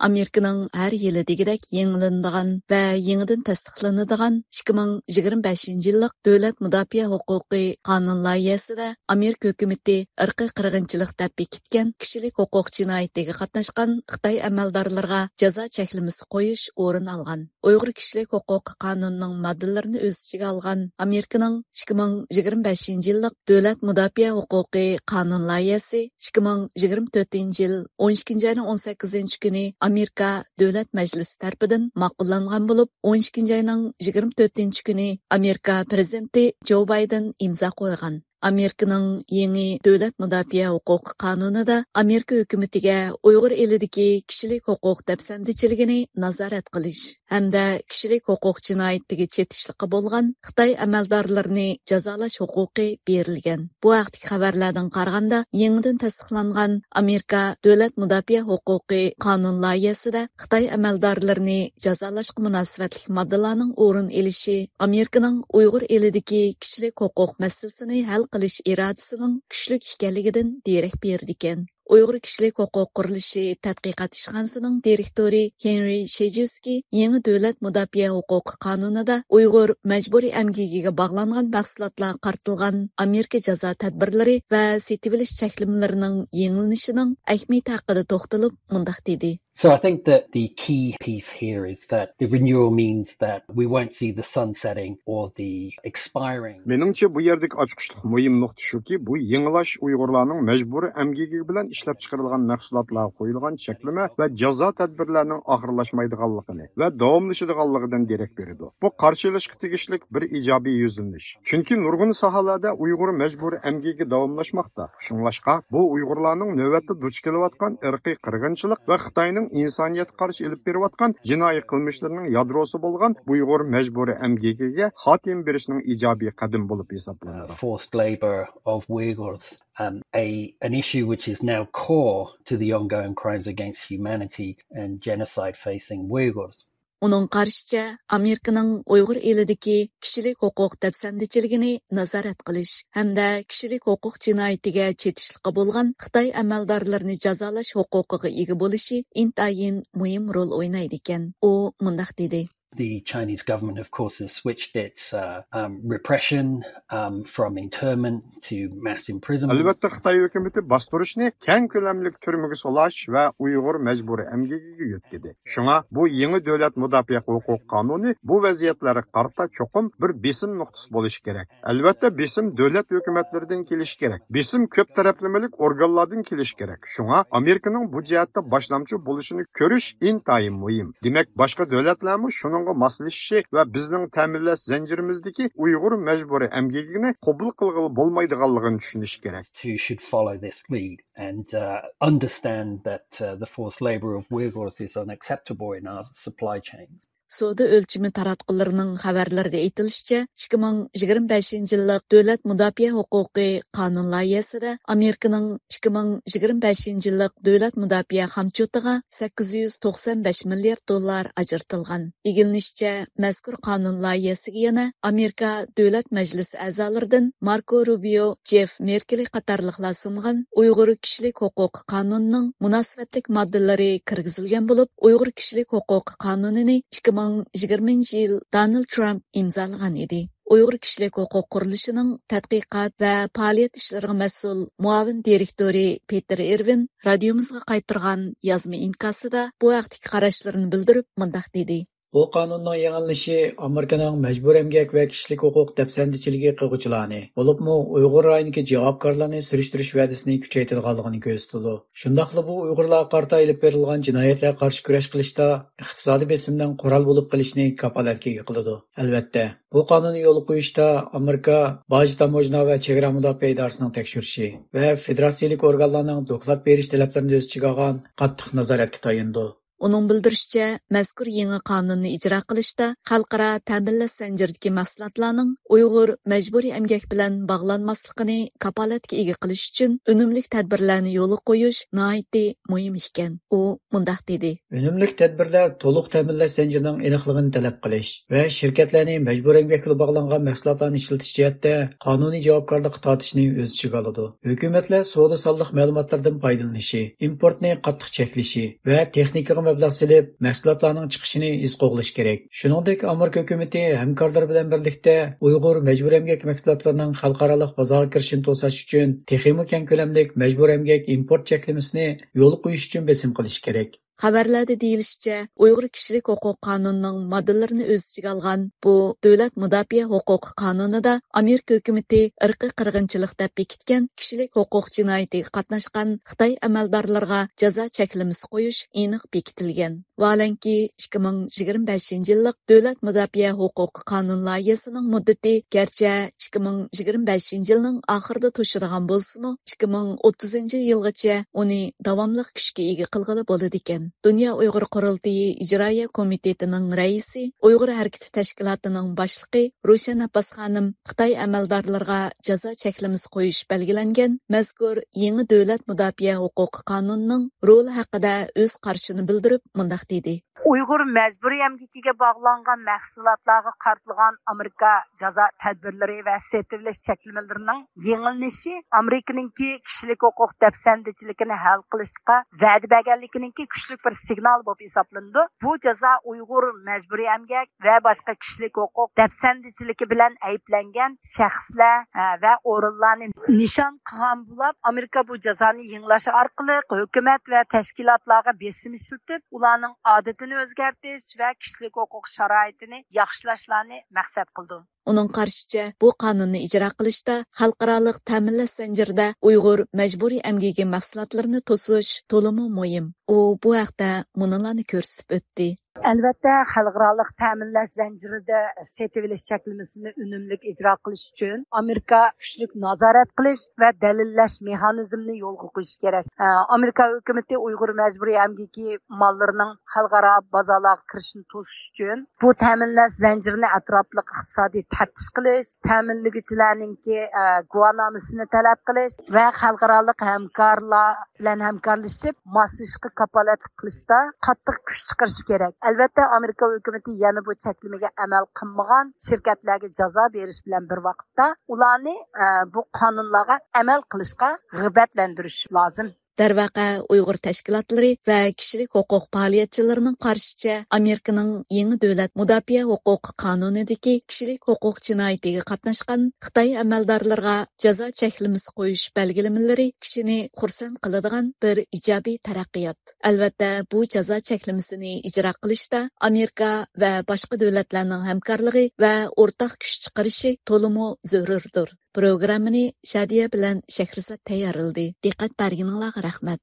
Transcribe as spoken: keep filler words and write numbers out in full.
ئامېرىكىنىڭ ھەر يىلى دېگۈدەك يېڭىلىنىدىغان ۋە يېڭىدىن تەستىقلىنىدىغان ئىككى مىڭ يىگىرمە بەشىنچى يىللىق دۆلەت مۇداپىئە ھوقۇقى قانۇن لايىھەسىدە ئامېرىكا ھۆكۈمىتى ئىرقىي قىرغىنچىلىق دەپ بېكىتكەن كىشىلىك ھوقۇق جىنايىتىگە قاتناشقان خىتاي ئەمەلدارلىرىغا جازا چەكلىمىسى قويۇش ئورۇن ئالغان. ئۇيغۇر كىشىلىك ھوقۇقى قانۇنىنىڭ ماددىلىرىنى ئۆز ئىچىگە ئالغان ئامېرىكىنىڭ ئىككى مىڭ يىگىرمە بەشىنچى يىللىق دۆلەت مۇداپىئە ھوقۇقى قانۇن لايىھەسى ئىككى مىڭ يىگىرمە تۆتىنچى يىل ئون ئىككىنچى ئاينىڭ ئون سەككىزىنچى كۈنى ئامېرىكا دۆلەت مەجلىسى تەرىپىدىن ماقۇللانغان بولۇپ، ئون ئىككىنچى ئاينىڭ يىگىرمە تۆتىنچى كۈنى ئامېرىكا پىرېزىدېنتى جو بايدېن ئىمزا قويغان. ئامېرىكىنىڭ يېڭى دۆلەت مۇداپىئە ھوقۇقى قانۇنىدا ئامېرىكا ھۆكۈمىتىگە ئۇيغۇر ئېلىدىكى كىشىلىك ھوقۇق دەپسەندىچىلىكىنى نازارەت قىلىش ھەمدە كىشىلىك ھوقۇق جىنايىتىگە چېتىشلىققا بولغان خىتاي ئەمەلدارلىرىنى جازالاش ھوقۇقى بېرىلگەن. بۇ ھەقتىكى خەۋەرلەردىن قارىغاندا، يېڭىدىن تەستىقلانغان ئامېرىكا دۆلەت مۇداپىئە ھوقۇقى قانۇن لايىھەسىدە خىتاي ئەمەلدارلىرىنى جازالاشقا مۇناسىۋەتلىك ماددىلارنىڭ ئورۇن ئېلىشى ئامېرىكىنىڭ ئۇيغۇر ئېلىدىكى كىشىلىك ھوقۇق مەسىلىسىنى ھەل قىلىش ئىرادىسىنىڭ كۈچلۈك ئىكەنلىكىدىن دېرەك بېرىدىكەن. ئۇيغۇر كىشىلىك ھوقۇق قۇرۇلۇشى تەتقىقات ئىشخانىسىنىڭ دىرېكتورى ھېنرى شېجىۋسكىي يېڭى دۆلەت مۇداپىئە ھوقۇقى قانۇنىدا ئۇيغۇر مەجبۇرىي ئەمگىكىگە باغلانغان مەھسۇلاتلارغا قارىتىلغان ئامېرىكا جازا تەدبىرلىرى ۋە سېتىۋېلىش چەكلىمىلىرىنىڭ يېڭىلىنىشىنىڭ ئەھمىيىتى ھەققىدە توختىلىپ مۇنداق دېدى. So I think that the key piece here is that the renewal means that we won't see the sunsetting or the expiring. مېنىڭچە، بۇ يەردىكى ئاچقۇچلۇق مۇھىم نۇقتا شۇكى، بۇ يېڭىلاش ئۇيغۇرلارنىڭ مەجبۇرىي ئەمگىكى بىلەن ئىشلەپچىقىرىلغان مەھسۇلاتلارغا قويۇلغان چەكلىمە ۋە جازا تەدبىرلەرنىڭ ئاخىرلاشمايدىغانلىقىنى ۋە داۋاملىشىدىغانلىقىدىن دېرەك بېرىدۇ. بۇ قارشى ئېلىشقا تېگىشلىك بىر ئىجابىي يۈزلىنىش. چۈنكى نۇرغۇن ساھەلەردە ئۇيغۇر مەجبۇرىي ئەمگىكى داۋاملاشماقتا. شۇڭلاشقا، بۇ ئۇيغۇرلارنىڭ نۆۋەتتە دۇچ كېلىۋاتقان ئىرقىي قىرغىنچىلىق ۋە خىتاينىڭ ئىنسانىيەتكە قارشى ئېلىپ بېرىۋاتقان جىنايى قىلمىشلىرىنىڭ يادروسى بولغان ئۇيغۇر مەجبۇرىي ئەمگىكىگە خاتىمە بېرىشنىڭ ئىجابىي قەدىمى بولۇپ ھېسابلىنىدۇ. Forced labor of Uyghurs, um, a, an issue which is now core to the ongoing crimes against humanity and genocide facing Uyghurs. ئۇنىڭ قارىشىچە، ئامېرىكىنىڭ ئۇيغۇر ئېلىدىكى كىشىلىك ھوقۇق دەپسەندىچىلىكىنى نازارەت قىلىش ھەمدە كىشىلىك ھوقۇق جىنايىتىگە چېتىشلىققا بولغان خىتاي ئەمەلدارلىرىنى جازالاش ھوقۇقىغا ئىگە بولۇشى ئىنتايىن مۇھىم رول ئوينايدىكەن. ئۇ مۇنداق دېدى. The Chinese government, of course, has switched its, uh, um, repression, um, from internment to mass imprisonment. ئەلۋەتتە، خىتاي ھۆكۈمىتى باستۇرۇشنى كەڭ كۆلەملىك تۈرمىگە سولاش ۋە ئۇيغۇر مەجبۇرىي ئەمگىكىگە يۆتكىدى. شۇڭا بۇ يېڭى دۆلەت مۇداپىئە ھوقۇق قانۇنى بۇ ۋەزىيەتلەرگە قارىتا چوقۇم بىر بېسىم نۇقتىسى بولۇشى كېرەك. ئەلۋەتتە، بېسىم دۆلەت ھۆكۈمەتلىرىدىن كېلىشى كېرەك. بېسىم كۆپ تەرەپلىمىلىك ئورگانلاردىن كېلىشى كېرەك. شۇڭا ئامېرىكىنىڭ بۇ جەھەتتە باشلامچى بولۇشىنى كۆرۈش ئىنتايىن مۇھىم. دېمەك، باشقا دۆلەتلەرمۇ شۇنىڭغا ماسلىشىشى ۋە بىزنىڭ تەمىنلەش زەنجىرىمىزدىكى ئۇيغۇر مەجبۇرىي ئەمگىكىنى قوبۇل قىلغىلى بولمايدىغانلىقىنى چۈشىنىشى كېرەك. Who should follow this lead and, uh, understand that, uh, the forced labor of Uyghurs is unacceptable in our supply chain. سودا ئۆلچىمى تاراتقۇلىرىنىڭ خەۋەرلىرىدە ئېيتىلىشىچە، ئىككى مىڭ يىگىرمە بەشىنچى يىللىق دۆلەت مۇداپىئە ھوقۇقى قانۇن لايىھەسىدە ئامېرىكىنىڭ ئىككى مىڭ يىگىرمە بەشىنچى يىللىق دۆلەت مۇداپىئە خامچوتىغا سەككىز يۈز توقسان بەش مىليارد دوللار ئاجرىتىلغان. ئىگىلىنىشىچە، مەزكۇر قانۇن لايىھەسىگە يەنە ئامېرىكا دۆلەت مەجلىسى ئەزالىرىدىن ماركو روبىيو، جېف مېركېلى قاتارلىقلار سۇنغان ئۇيغۇر كىشىلىك ھوقۇقى قانۇنىنىڭ مۇناسىۋەتلىك ماددىلىرى كىرگۈزۈلگەن بولۇپ، ئۇيغۇر كىشىلىك ھوقۇقى قانۇنىنى ئىككى مىڭ يىگىرمىنچى يىل دونالد ترامپ ئىمزالىغان ئىدى. ئۇيغۇر كىشىلىك ھوقۇق قۇرۇلۇشىنىڭ تەتقىقات ۋە پائالىيەت ئىشلىرىغا مەسئۇل مۇئاۋىن دىرېكتورى پېتېر ئېرۋىن رادىيومىزغا قايتۇرغان يازما ئىنكاسىدا بۇ ھەقتىكى قاراشلىرىنى بىلدۈرۈپ مۇنداق دېدى. بۇ قانۇننىڭ يېڭىلىنىشى ئامېرىكىنىڭ مەجبۇرىي ئەمگەك ۋە كىشىلىك ھوقۇق دەپسەندىچىلىكى قىلغۇچىلارنى، بولۇپمۇ ئۇيغۇر رايونىدىكى جاۋابكارلارنى سۈرۈشتۈرۈش ۋەدىسىنى كۈچەيتىدىغانلىقىنى كۆرسىتىدۇ. شۇنداقلا بۇ ئۇيغۇرلارغا قارىتا ئېلىپ بېرىلغان جىنايەتلەرگە قارشى كۈرەش قىلىشتا ئىقتىسادىي بېسىمنىڭ قورال بولۇپ قېلىشىنى كاپالەتكە ئىگە قىلىدۇ. ئەلۋەتتە، بۇ قانۇننى يولغا قويۇشتا ئامېرىكا باج، تاموژنا ۋە چېگرا مۇداپىئە ئىدارىسىنىڭ تەكشۈرۈشى ۋە فېدېراتسىيەلىك ئورگانلارنىڭ دوكلات بېرىش تەلەپلىرىنى ئۆز ئىچىگە ئالغان قاتتىق نازارەتكە تايىنىدۇ. ئۇنىڭ بىلدۈرۈشىچە، مەزكۇر يېڭى قانۇننى ئىجرا قىلىشتا خەلقئارا تەمىنلەش زەنجىرىدىكى مەھسۇلاتلارنىڭ ئۇيغۇر مەجبۇرىي ئەمگەك بىلەن باغلانماسلىقىنى كاپالەتكە ئىگە قىلىش ئۈچۈن ئۈنۈملۈك تەدبىرلەرنى يولغا قويۇش ناھايىتى مۇھىم ئىكەن. ئۇ مۇنداق دېدى. ئۈنۈملۈك تەدبىرلەر تولۇق تەمىنلەش زەنجىرىنىڭ ئېنىقلىقىنى تەلەپ قىلىش ۋە شىركەتلەرنى مەجبۇرىي ئەمگەك بىلەن باغلانغان مەھسۇلاتلارنى ئىشلىتىش جەھەتتە قانۇنىي جاۋابكارلىققا تارتىشنى ئۆز ئىچىگە ئالىدۇ. ھۆكۈمەتلەر سودا سانلىق مەلۇماتلاردىن پايدىلىنىشى، ئىمپورتنى قاتتىق چەكلىشى ۋە تېخنىكىغا مەبلەغ سېلىپ، مەھسۇلاتلارنىڭ چىقىشىنى ئىز قوغلىشى كېرەك. شۇنىڭدەك ئامېرىكا ھۆكۈمىتى ھەمكارلىرى بىلەن بىرلىكتە ئۇيغۇر مەجبۇرىي ئەمگەك مەھسۇلاتلىرىنىڭ خەلقئارالىق بازارغا كىرىشىنى توساش ئۈچۈن تېخىمۇ كەڭ كۆلەملىك مەجبۇرىي ئەمگەك ئىمپورت چەكلىمىسىنى يولغا قويۇش ئۈچۈن بېسىم قىلىشى كېرەك. خەۋەرلەردە دېيىلىشىچە، ئۇيغۇر كىشىلىك ھوقۇق قانۇنىنىڭ ماددىلىرىنى ئۆز ئىچىگە ئالغان بۇ دۆلەت مۇداپىئە ھوقۇقى قانۇنىدا ئامېرىكا ھۆكۈمىتى ئىرقىي قىرغىنچىلىق دەپ بېكىتكەن كىشىلىك ھوقۇق جىنايىتىگە قاتناشقان خىتاي ئەمەلدارلىرىغا جازا چەكلىمىسى قويۇش ئېنىق بېكىتىلگەن. ۋاھالەنكى، ئىككى مىڭ يىگىرمە بەشىنچى يىللىق دۆلەت مۇداپىئە ھوقۇقى قانۇن لايىھەسىنىڭ مۇددىتى گەرچە ئىككى مىڭ يىگىرمە بەشىنچى يىلنىڭ ئاخىرىدا توشىدىغان بولسىمۇ، ئىككى مىڭ ئوتتۇزىنچى يىلغىچە ئۇنى داۋاملىق كۈچكە ئىگە قىلغىلى بولىدىكەن. دۇنيا ئۇيغۇر قۇرۇلتىيى ئىجرائىيە كومىتېتىنىڭ رەئىسى، ئۇيغۇر ھەرىكىتى تەشكىلاتىنىڭ باشلىقى روشەن ئابباس خانىم خىتاي ئەمەلدارلىرىغا جازا چەكلىمىسى قويۇش بەلگىلەنگەن مەزكۇر يېڭى دۆلەت مۇداپىئە ھوقۇقى قانۇنىنىڭ رولى ھەققىدە ئۆز قارىشىنى بىلدۈرۈپ مۇنداق دېدى. ئۇيغۇر مەجبۇرىي ئەمگىكىگە باغلانغان مەھسۇلاتلارغا قارىتىلغان ئامېرىكا جازا تەدبىرلىرى ۋە سېتىۋېلىش چەكلىمىلىرىنىڭ يېڭىلىنىشى ئامېرىكىنىڭكى كىشىلىك ھوقۇق دەپسەندىچىلىكىنى ھەل قىلىشقا ۋەدە بەرگەنلىكىنىڭكى كۈچلۈك بىر سىگنالى بولۇپ ھېسابلىنىدۇ. بۇ جازا ئۇيغۇر مەجبۇرىي ئەمگەك ۋە باشقا كىشىلىك ھوقۇق دەپسەندىچىلىكى بىلەن ئەيىبلەنگەن شەخسلەر، ھە، ۋە ئورۇنلارنى نىشان قىلغان بولۇپ، ئامېرىكا بۇ جازانى يېڭىلاش ئارقىلىق ھۆكۈمەت ۋە تەشكىلاتلارغا بېسىم ئىشلىتىپ، ئۇلارنىڭ ئادىتىنى ئۆزگەرتىش ۋە كىشىلىك ھوقۇق شارائىتىنى ياخشىلاشلارنى مەقسەت قىلىدۇ. ئۇنىڭ قارىشىچە، بۇ قانۇننى ئىجرا قىلىشتا خەلقئارالىق تەمىنلەش زەنجىرىدە ئۇيغۇر مەجبۇرىي ئەمگىكى مەھسۇلاتلىرىنى توسۇش تولىمۇ مۇھىم. ئۇ بۇ ھەقتە مۇنۇلارنى كۆرسىتىپ ئۆتتى. ئەلۋەتتە، خەلقئارالىق تەمىنلەش زەنجىرىدە سېتىۋېلىش چەكلىمىسىنى ئۈنۈملۈك ئىجرا قىلىش ئۈچۈن ئامېرىكا كۈچلۈك نازارەت قىلىش ۋە دەلىللەش مېخانىزمىنى يولغا قويۇشى كېرەك. ئە، ئامېرىكا ھۆكۈمىتى ئۇيغۇر مەجبۇرىي ئەمگىكى ماللىرىنىڭ خەلقئارا بازارلارغا كىرىشىنى توسۇش ئۈچۈن بۇ تەمىنلەش زەنجىرىنى ئەتراپلىق ئىقتىسادىي تەپتىش قىلىش، تەمىنلىگۈچىلەرنىڭكى، ئە، گۇۋاھنامىسىنى تەلەپ قىلىش ۋە خەلقئارالىق ھەمكارلار بىلەن ھەمكارلىشىپ ماسلىشىشقا كاپالەتلىك قىلىشتا قاتتىق كۈچ چىقىرىشى كېرەك. ئەلۋەتتە، ئامېرىكا ھۆكۈمىتى يەنە بۇ چەكلىمىگە ئەمەل قىلمىغان شىركەتلەرگە جازا بېرىش بىلەن بىر ۋاقىتتا ئۇلارنى، ئە، بۇ قانۇنلارغا ئەمەل قىلىشقا رىغبەتلەندۈرۈش لازىم. دەرۋەقە، ئۇيغۇر تەشكىلاتلىرى ۋە كىشىلىك ھوقۇق پائالىيەتچىلىرىنىڭ قارىشىچە، ئامېرىكىنىڭ يېڭى دۆلەت مۇداپىئە ھوقۇقى قانۇنىدىكى كىشىلىك ھوقۇق جىنايىتىگە قاتناشقان خىتاي ئەمەلدارلىرىغا جازا چەكلىمىسى قويۇش بەلگىلىمىلىرى كىشىنى خۇرسەن قىلىدىغان بىر ئىجابىي تەرەققىيات. ئەلۋەتتە، بۇ جازا چەكلىمىسىنى ئىجرا قىلىشتا ئامېرىكا ۋە باشقا دۆلەتلەرنىڭ ھەمكارلىقى ۋە ئورتاق كۈچ چىقىرىشى تولىمۇ زۆرۈردۇر. پروگراممىنى شادىيە بىلەن شەھرىزاد تەييارلىدى. دىققەت بەرگىنىڭلارغا رەھمەت.